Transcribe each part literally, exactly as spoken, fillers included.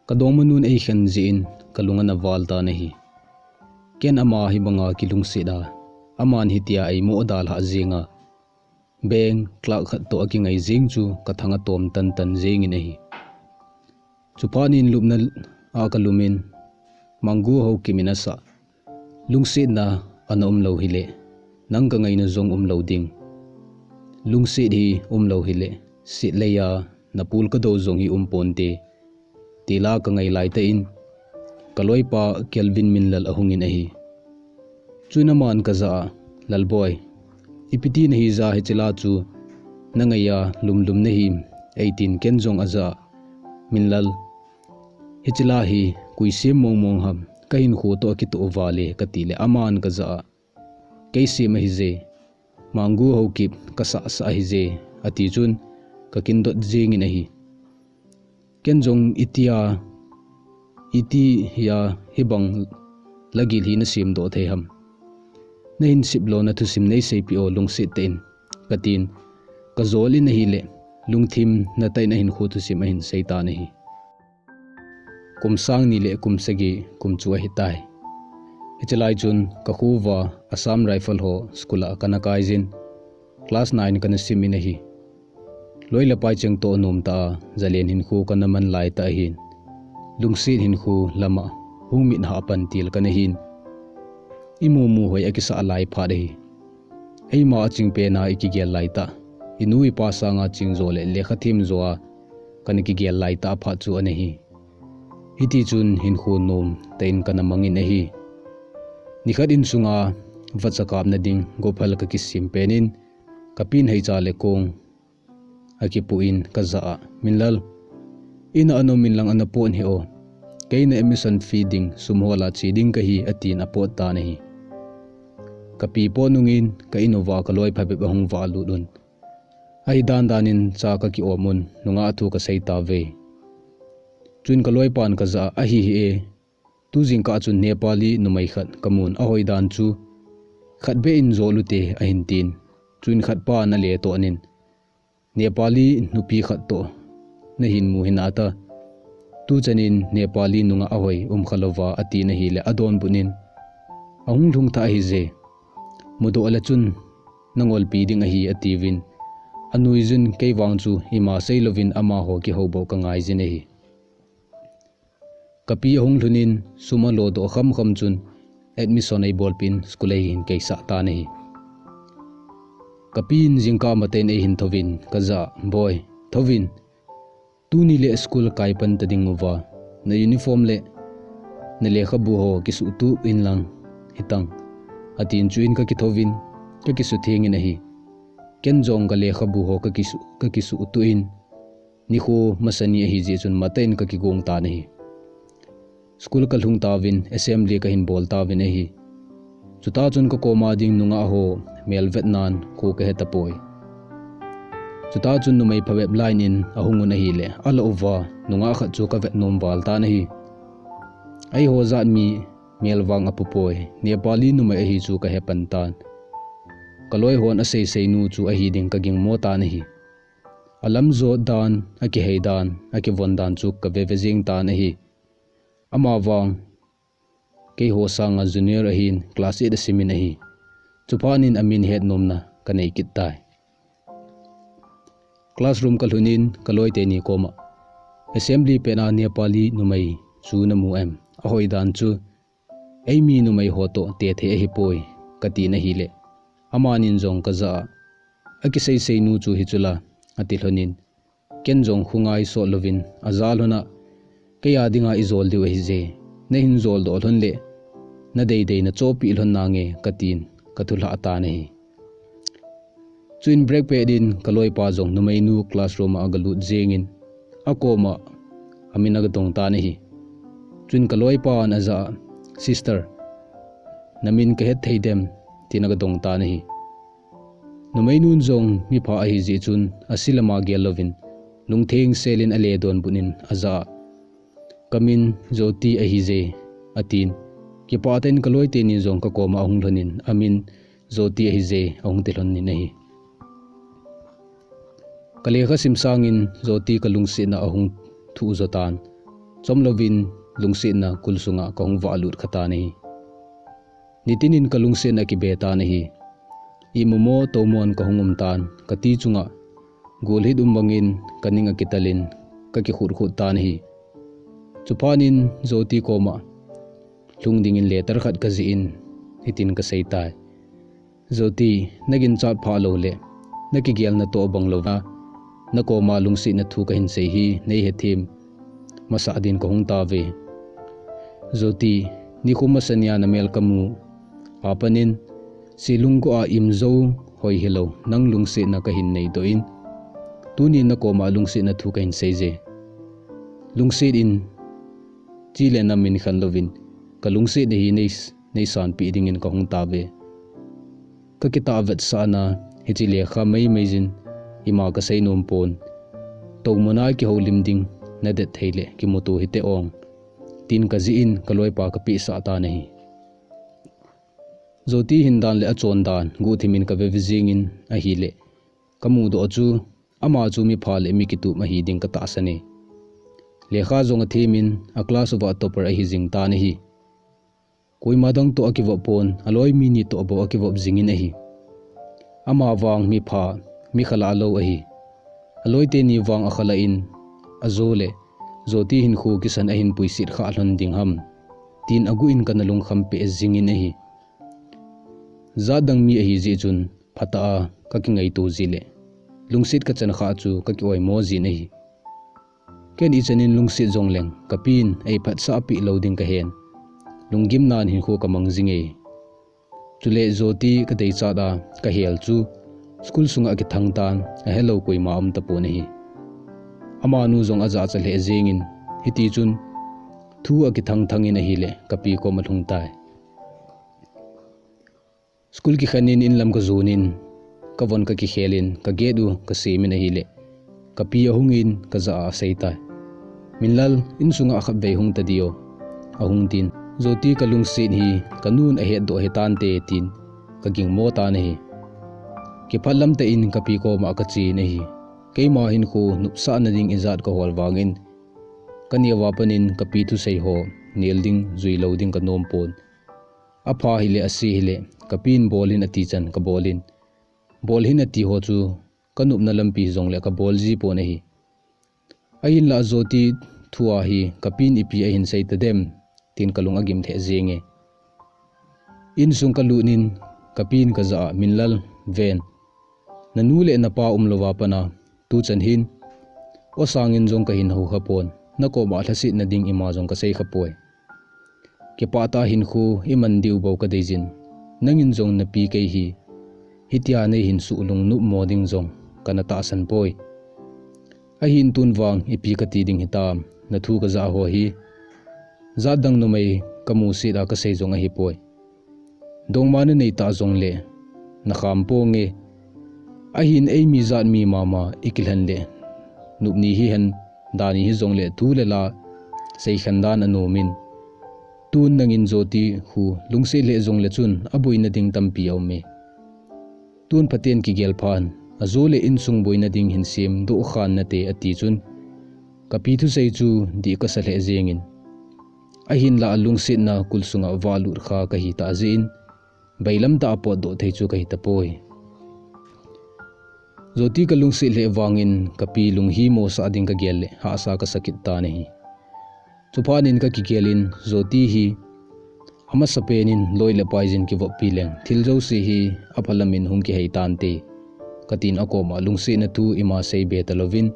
Ka dongmanun eikhen jeh in ka lung ana val tan ahi. Ken ama hibanga kilungset a, aman hitia eimo dalhah jeng a, bank clerk khat toh akingai jeng chu ka thang atom tantan jeng in ahi. Chuphat in lupna a ka lum in, Mangu Haokip in asah, lungsetna ana um lou hileh, nang ka ngaina jong um lou ding. Lungset hi um lou hileh, sitlei a na pul ka do jong hi um ponte, ti la ka ngai lai tah in, ka loipa Kelvin Minlal ahung in ahi. Chun aman ka jah a, Lalboi, ipi ti nahi ja hiche la chu na ngai a lumlum nahi, eitin ken jong ajah a, Minlal, hiche la hi koi sem mong mong ham, ka hinkho toh akitoh uva le, ka ti le aman ka jah a, kei sem ahi je, Mangu Haokip ka sah sah ahi je, ati chun ka kindot jeng in ahi. Ken jong itia, iti hia hibang lagil hi na sem doh thei ham. Na hin sip lou na thusim nei seipeh o lungset tah in, ka tin, ka jol in ahile, lungthim na tah in ahinkho thusim ahin sei tan ahi. Kum sang ni le kum sagi kum chu ahi tai. Hiche lai chun ka kho uva Assam Rifle ho school a kana kai jin, class nine kana sim in ahi. Loi le pai cheng toh nom tah a, jalen hinkho kana man lai tah ahin. Lungset hinkho lama hung mit hah pan til kana hin. Imu mu hoi akisah lai phat ahi. Eima aching pen a ikigel lai tah. Inu ipa sanga ching jo le lekha them jo a kana kigel lai tah phat chu ana hi. Hiti chun hinkho nom tah in kana mang in ahi. Nikhat insunga vacha kapna ding gophal ka kisim pen in, ka pin hei cha le kong akipu in ka jah a, Minlal, in a ana um in lang ana pot hih o. Kei na admission fee ding sum hol a che ding kahi, atin apot tan ahi. Ka pi pot nung in ka in uva ka loi phabep ahung valut un. Ahi dan dan in cha ka ki-om un, nungah thu ka sei tauve. Chun ka loipan ka jah a, ahi hih e, tu jingkah chun Nepali numei khat ka mun, ahoi dan chu khat beh in jol u te ahin tin. Chun khat pan ale toh nin, Nepali nupi khat toh na hin mu hina ta, tu chan in Nepali nungah ahoi um kha louva, atin ahile adonbut in, ahung lhung tha ahi je, mudoh le chun na ngolpi ding ahi, atiuvin, anui jun kei vang chu ima sei louvin amaho kihou bou ka ngai jin ahi. Ka pi ahung lhun in sum alo doh kham kham chun admission eibolpeh in school eihin keisah tan ahi. Ka pi in jingkah matah in eihin thouvin ka jah a, Boi, thouvin, tuni le school kai pan ta ding uva, na uniform le na lekhabu ho kisuhtup in lang hitang, atin, chuin ka kithouvin ka kisutheng in ahi. Ken jong ka lekhabu ho ka kisu, ka kisuhtup in, nikho masa ni ahi jeh chun matah in ka kigong tan ahi. School ka lhung tauvin, assembly ka hin bol tauvin ahi. Chuta chun ka koma ding nungah ho melvetnan kho ka he tapoi. Chuta chun numei phabep line in ahung un ahile, alah uva nungah khat chu ka vet nom val tan ahi. Eiho jat mi mel vang apupoi, Nepali numei ahi chu ka he pan tan. Ka loi hon asei sei nu chu ahi ding ka gingmo tan ahi. Alam jot dan, akihei dan, akivon dan chu ka veve jing tan ahi. Ama vang, keiho sanga junior ahin, class eight asim in ahi. Chuphat in amin het nomna ka nei kit tai. Classroom ka lhun in ka loi teni koma, Assembly pen a Nepali numei chu na mu em? Ahoi dan chu, eimi numei ho toh te thei ahipoi, ka tin ahile, amanin jong ka jah a, akisei sei nu chu hichu la, ati lhon in, ken jong khongai sot louvin, aja lhon a, kei a dinga ijol diu ahi je, na hin jol doh lhon le, na deidei na chohpeh lhon nange, ka tin, ka thulhah tan ahi. Chuin break pet in ka loipa jong numeinu classroom a aga lut jeng in, akoma amin aga dong tan ahi. Chuin ka loipan ajah a, Sister, na min ka het thei dem, tin aga dong tan ahi. Numeinun jong mipha ahi jeh chun, ase lama gel louvin, lungtheng sel in ale donbut in ajah a, Ka min Jyoti ahi je, atin. Kipah tah in ka loi teni jong ka koma ahung lhon in, amin Jyoti ahi je, ahung ti lhon in ahi. Ka lekha sim sangin Jyoti ka lungsetna ahung thuh jo tan. Chomlouvin lungsetna kul sunga ka hung vahlut kha tan ahi. Nitin in ka lungsetna kibe tan ahi. Imu mo tomo in ka hung um tan, ka ti chunga gulhit um bangin ka ning akitalin ka kikhut khut tan ahi. Chuphat in Jyoti koma lhung dingin letter khat ka jih in hitin ka sei tai. Jyoti, na ginchat phah lou le, na kigelna toh bang louva, na koma lungsetna thu ka hin sei hi nei hethem masa din ka hung tauve. Jyoti, nikho masa nia na mel ka mu a panin, se lunggo a im jo hoi hilou, nang lungsetna ka hin nei doh in, tuni na koma lungsetna thu ka hin sei je. Lungset in, chi le nam in khen louvin, ka lungsetna hi nei, nei sanpeh dingin ka hung tauve. Ka kitah vetsahna, hiche lekha mai mai jin, ima ka sei nom pon. Tomo na kihoulim ding, na det thei le, kimuto hite ong. Tin ka jih in, ka loipa ka pehsah tan ahi. Jyoti hin dan le achon dan, guhthim in ka veve jing in ahile, ka mudoh chu, ama chu mipha le mi kitup ahi ding ka tahsan e. Lekha jong athem in, a class uva topper ahi jing tan ahi. Koima dang toh akivop pon, aloi mi ni toh bou akivop jingin ahi. Ama vang mipha, mi khalah lou ahi. Aloi teni vang akhalah in, ajo le, Jyoti hinkho kisan ahin puiset kha lhon ding ham. Tin aguh in kana lungkham peh jingin ahi. Jat dang mi ahi jeh chun, phatah a ka kingaito ji le, lungset ka chan kha chu ka ki-oimo jin ahi. Ken ichan in lungset jongleng, ka pi in ei phatsah peh lou ding ka hen. Lunggimnan hinkho ka mang jing e. Chule Jyoti ka deichat a ka hel chu, school sunga kithang tan, ahelou koima um tapon ahi. Amanu jong ajahcha lheh jingin, hiti chun, thu akithang thang in ahile, ka pi koma lhung tai. School kikhen in inlam ka jon in, ka von ka kikhel in, ka gate u ka sem in ahile, ka pi ahung in ka jah a asei tai. Minlal, insunga khatvei hung ta di o. Ahung tin, Jyoti ka lungset hi, ka nun ahetdoh hitante tin, ka gingmo tan ahi. Kiphat lam tah in ka pi koma ka chen ahi. Keima hinkho nopsahna ding ijat ka hol vangin, ka neo a panin ka pi thusei ho nel ding, jui lou ding ka nom pon. Apha hile, ase hile, ka pi in bol in ati chan ka bol in. Bol hih in ati ho chu ka nopna lampi jongle ka bol ji pon ahi. Ahinlah Jyoti thu a hi ka pi in ipi ahin sei tadem, tin ka lung agim lheh jing e. Insung ka lut in ka pi in ka jah a, Minlal, ven. Na nu le na pa um louva pat a, tuchan hin, o sangin jong ka hin hou kha pon, na koma lhasetna ding ima jong ka sei kha poi. Kipah tah a hinkho iman diu bou ka dei jin, nangin jong na pi kei hi, hitia nei hin suh lungnop mo ding jong kana tahsan poi. Ahin tun vang ipi ka ti ding hitam, na thu ka jah ho hi, jat dang numei ka musit a ka sei jong ahi poi. Dongma na nei tah jongle, na kham ponge. Ahin eimi jat mi mama i kilhen le, nupni hihen, dani hijongle thu le la, seikhen dan anom in. Tun nangin Jyoti khu lungset lheh jongle chun aboina ding tampi aum e. Tun phaten kigel phan, ajo le insung boina ding hin sem doh khan nate ati chun, ka pi thusei chu dih kasa lheh jengin. Ahinlah lungsetna kul sunga valut kha ka hi tah jeh in, bailam tah a potdoh thei chu ka hi tapoi. Jyoti ka lungset lheh vangin ka pi lunghimo sah ding ka gel le hahsa ka sa kit tan ahi. Chuphat in ka kigel in Jyoti hi amasapen in loi le pai jin kivoppi leng thil jouse hi aphalam in hung kihei tante, ka tin akoma lungsetna thu ima sei be talouvin,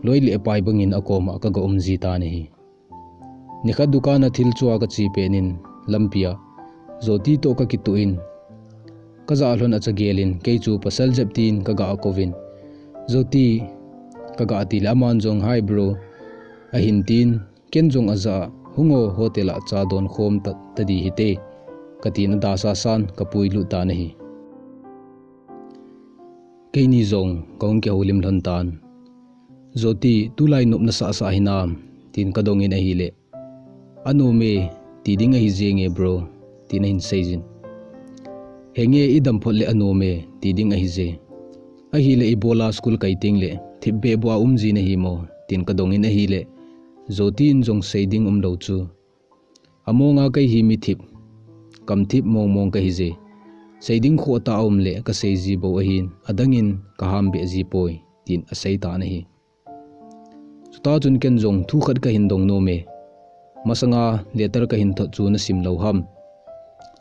loi le pai bangin akoma ka ga um ji tan ahi. Nikhat dukan a thil chua ka che pet in lampi a Jyoti toh ka kitoh in, ka jah lhon a cha gel in kei chu pasal jep tin ka ga kouvin, Jyoti, ka ga ti le aman jong, "Hi bro," ahin tin, ken jong ajah a, "Hung o, hotel a cha don khom ta, ta di hite," ka tin adasa san ka puilut tan ahi. Keini jong ka hung kihoulim lhon tan. "Jyoti, tulai nop nasah sah hinam?" tin ka dong in ahile, "Anom e, ti ding ahi jenge bro," tin ahin sei jin. "Henge, i dam phot le anom e, ti ding ahi je." Ahile ibola school kai tengle thipbeh bua um ji nahi mo, tin kadongin ahile, Jyoti in jong seiding umlou chu, amonga kei hi mi thip, kam thip mong mong kahi je. Seiding khoh tah aumle kasei ji bou ahin, adangin kahambeh ji poi, tin asei tan ahi. Chuta chun ken jong thu khat kahin dong nom e. Masanga letter kahin thot chu nasim lou ham?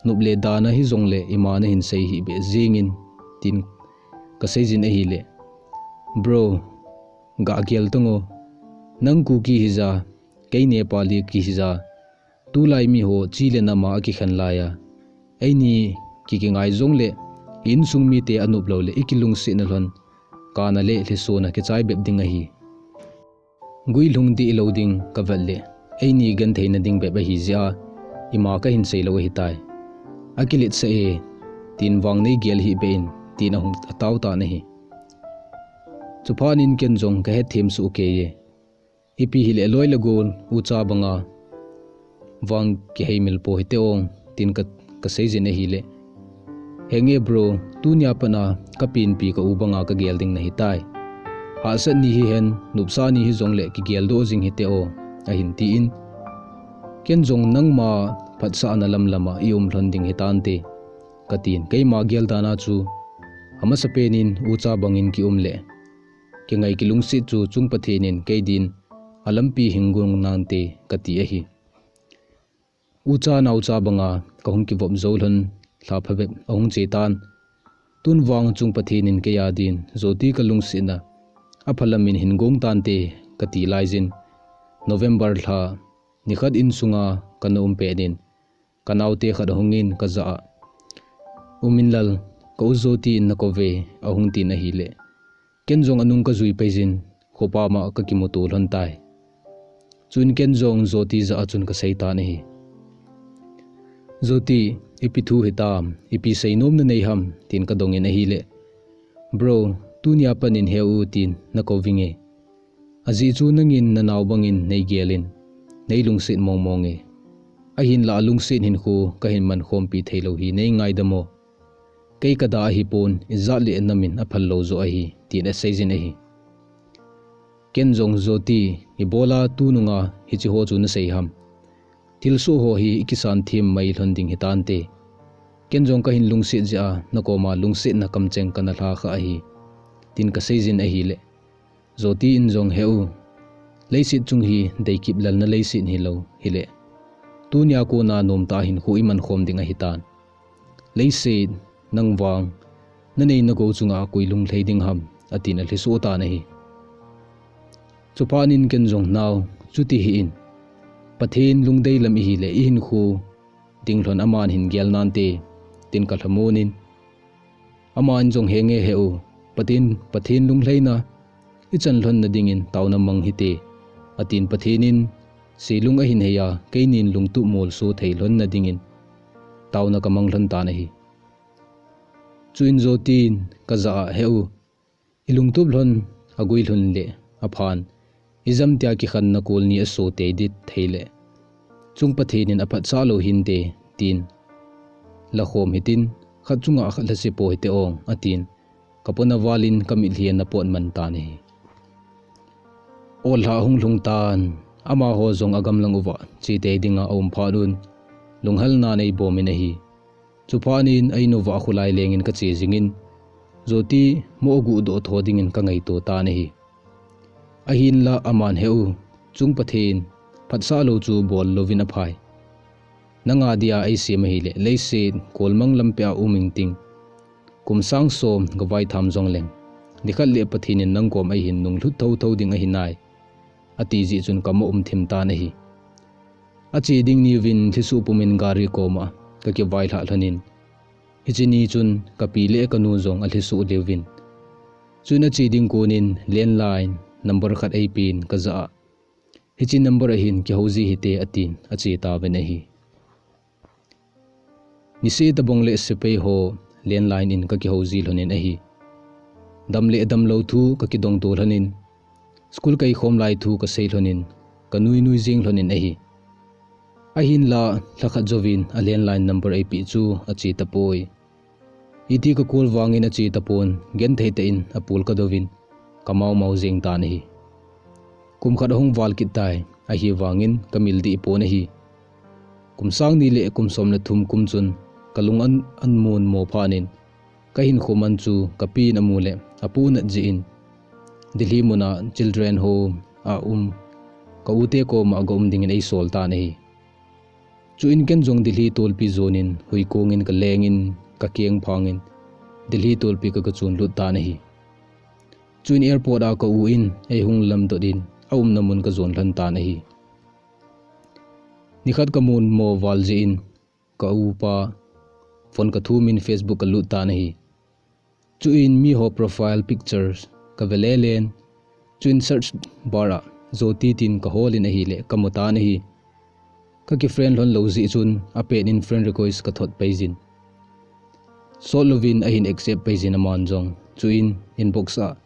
Nop le da nahi jongle ima nahin sei hih beh jingin, tin kasei jin ahile, Bro, gah gel tang o. Nang Kuki hija, kei Nepali kihi ja. Tulai miho chi le nam a akikhen laiya, eini kikingai jongle, i insung mite anop loule ikilungsetna lhon kana le lhisona kichai bep ding ahi. Guilhung dih lou ding kavet le, eini gentheina ding bep ahi jeh a, ima kahin sei lou ahitai. Akiletsah e, tin vang nei gel hih beh in, tin ahung atao tan ahi. Chuphat in ken jong kahet them soh kei e. Ipi hile loi le gol, ucha banga vang kiheimil po hite ong, tin ka, kasei jin ahile, Henge bro, tunia pat a kapinpi ka u banga kagel ding nahitai. Hahsat ni hihen, nopsa ni hijongle kigeldoh jing hite o, ahin tin. Ken jong nangma phatsahna lamlam a i um lhon ding hitante, katin, keima gel dan a chu, amasapen in ucha bangin kium le kingai kilungset chu chung Pathen in kei din alampi hin gong nante, kati ahi. Ucha naocha banga kahung kivop jou lhon lha phabep ahung che tan. Tun vang chung Pathen in kei a din Jyoti kalungsetna apha lam in hin gong tante, kati laijin, November lha nikhat insunga kana um pet in, kanaote khat ahungin kajah a, U Minlal, ka u Jyoti in nakouve, ahung tin ahile, ken jong anung kajui peijin, khopa ma kakimuto lhon tai. Chun ken jong Jyoti jah a chun kasei tan ahi. Jyoti, ipi thu hitam, ipi seinom nanei ham, tin kadongin ahile, Bro, tunia pat in he u tin nakou vinge. Ajeh chu nangin nanao bangin neigelin, neilungset mong mong e. Ahinla alungset hinkho kahin mankhompi theilou hi neingaidam o. Kei kada ahipon, ijat le nam in aphal lou joh ahi, tin asei jin ahi. Ken jong Jyoti, ibola tununga hiche ho chu nasei ham? Thilsoh ho hi ikisan them mai lhon ding hitante. Ken jong kahin lungset jeh a, nakoma lungsetna kamcheng kana lha kha ahi, tin kasei jin ahile, Jyoti in jong he u, leiset chung hi deikip lalna leiset hilou hile, tunia kona nomtah a hinkho imankhom ding ahitan. Leiset, nang vang nanei nagou chunga koi lunglhai ding ham, atin alhisoh tan ahi. Chuphat in ken jong nao, chuti hih in, Pathen lungdei lam ihile ihinkho ding lhon aman hin gel nante, tin kalhamon in, aman jong henge he u, Pathen, Pathen lunglhaina ichan lhonna dingin taona mang hite, atin Pathen in seilung ahin heiya, keinin lungtup molso thei lhonna dingin taona kamang lhon tan ahi. Chuin Jyoti in kajah a, he u, ilungtup lhon, agui lhon le aphan, ijam tia kikhenna kol ni aso tei dit theile, chung Pathen in aphatsah lou hinte, tin lakhom hitin, khat chunga khat lhasepo hite ong, atin, kapona valin kamitlhi ana pot man tan ahi. Ollha ahung lhung tan, amaho jong agamlang uva che tei dinga aum phat un, lunghalna neibom in ahi. Chuphat in a in uva kholai lengin kache jingin, Jyoti mo aguhdoh tho dingin kangaito tan ahi. Ahinla aman he u, chung Pathen phatsah lou chu bol louvin aphai. Nanga dia eisem ahile, leiset kolmang lampi a um ingting, kum sang som gavai tham jongleng, nikhat le Pathen in nangkom eihin nunglhut thotho ding ahi nai, ati jeh chun kamo um thim tan ahi. Ache ding niuvin lhisoh pumin gari koma kakivailhah lhonin, hiche ni chun kapi le kanu jong alhisoh liuvin. Chun ache ding konin landline number khat eipin kajah a, hiche number ahin kihou ji hite atin ache tauvin ahi. Niseh tabang le sepai ho landline in kakihou ji lhonin ahi. Dam le damlou thu kakidongto lhonin, school kaikhom lai thu kasei lhonin, kanui nui jing lhonin ahi. Ahinla lhakhat jouvin a landline number eipeh chu ache tapoi. Iti ka call vangin ache tapon, genthei tah in apul ka douvin, ka maumau jeng tan ahi. Kum khat ahung val kit tai, ahivangin ka mil dih pon ahi. Kum sang ni le kum som le thum kum chun ka lung an, an mun mo phat in, ka hinkho man chu ka pi in amu le apu nat jeh in, Delhi muna children home a um ka u te koma ga um dingin eisol tan ahi. Chuin ken jong Delhi tolpi jonin huikong in ka lengin, ka keng phangin Delhi tolpi ka ga chun lut tan ahi. Chuin airport a ka u in eihung lamdot in aumna mun ka jon lhon tan ahi. Nikhat ka mun mo val jeh in ka upa phone ka thumin Facebook ka lut tan ahi. Chuin miho profile pictures ka ve lelen. Chuin search bar a Jyoti tin ka holin ahile ka mu tan ahi. Ka ki friend lhon lou jeh chun apet in friend request ka thot pai jin. Sot louvin ahin accept pai jin aman jong. Chuin inbox a,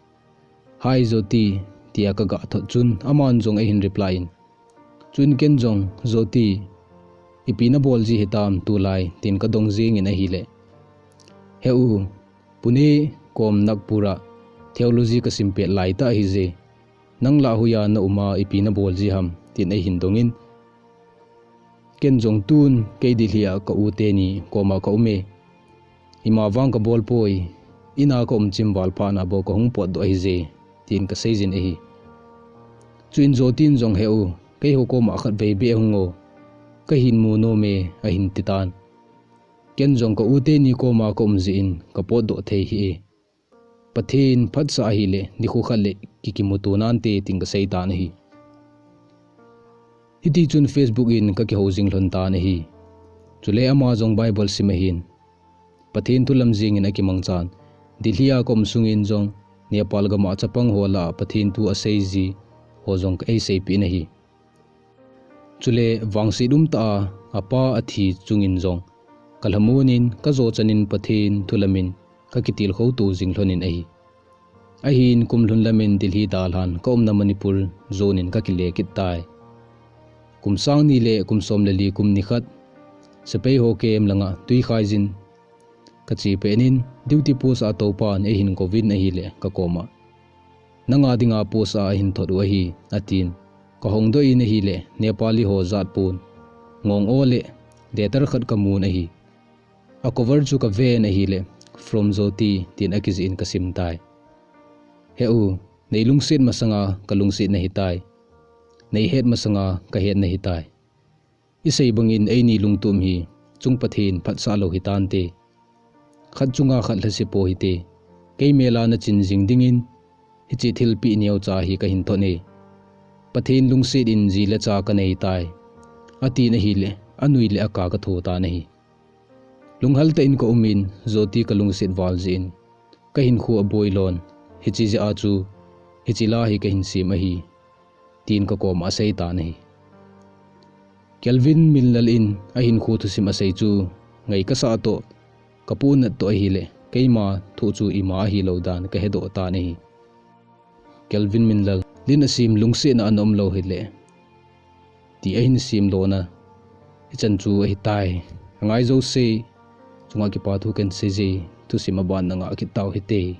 "Hi Jyoti," tia ka ga thot chun aman jong ahin reply in. Chuin ken jong, "Jyoti, ipi na bol ji hitam tulai?" tin ka dong jingin ahile, "He u, Pune kom Nagpur a theology ka sim pet lai ta ahi je. Nang la hoiya na um a ipi na bol ji ham?" tin eihin dongin. Ken jong tun kei Delhi a ka u teni koma ka um e. Ima vang ka bol poi, ina ka um chim val phat na bou ka hung potdoh ahi je, tin ka sei jin ahi. Chuin Jyoti in jong, "He u, keiho koma khat vei beh hung o, ka hin mu nom e," ahin ti tan. Ken jong ka u teni koma ka um jeh in ka potdoh thei hih e. Pathen phatsah ahile, nikho khat le ki kimuto nante, tin ka sei tan ahi. Hiti chun Facebook in ka kihou jing lhon tan ahi. Chule ama jong Bible sim ahin, Pathen thu lam jingin aki mangchan, Delhi a ka um sungin jong Nepal gam a chapang ho lah a Pathen thu asei ji ho jong ka eiseipeh in ahi. Chule vangset umtah a apa athi chungin jong ka lhamon in ka jo chanin Pathen thu lamin ka kitilkhou to jing lhon in ahi. Ahin kum lhun lamin Delhi dalhan ka umna Manipur jonin ka kile kit tai. Kum sang ni le kum som le li kum nikhat, sepai ho camp langa tuikhai jin ka che pet in, duty post a toupan eihin kouvin ahile ka koma, "Nanga dinga post a ahin thot u ahi," atin. Ka hongdoh in ahile, Nepali ho jat pon, ngong o le letter khat ka mun ahi. A cover chu ka ven ahile, "From Jyoti," tin akijih in ka sim tai. "He u, nei lungset masanga ka lungset nahi tai. Nei het masanga ka het nahi tai. Isei bangin eini lungtup hi chung Pathen phatsah lou hitante. Khat chunga khat lhase po hite. Kei mel a na chin jing dingin hiche thilpeh neocha hi ka hin thot e. Pathen lungset in ji le cha ka nei tai," atin ahile, anui le aka ka tho tan ahi. Lunghal tah in ka um in, Jyoti ka lungset val jeh in, ka hinkho aboi lon, hiche jeh a chu hiche la hi ka hin sim ahi, tin ka koma asei tan ahi. Kelvin Minlal in ahinkho thusim asei chu ngai kasah toh, ka punat toh ahile, keima thoh chu ima ahilou dan ka hedoh tan ahi. Kelvin Minlal in asim, "Lungsetna ana um lou hile," ti ahin sim lona, hichan chu ahitai. Angai jouse chunga kipa thu kahin sei je, thusim aban na ngah kit tau hite.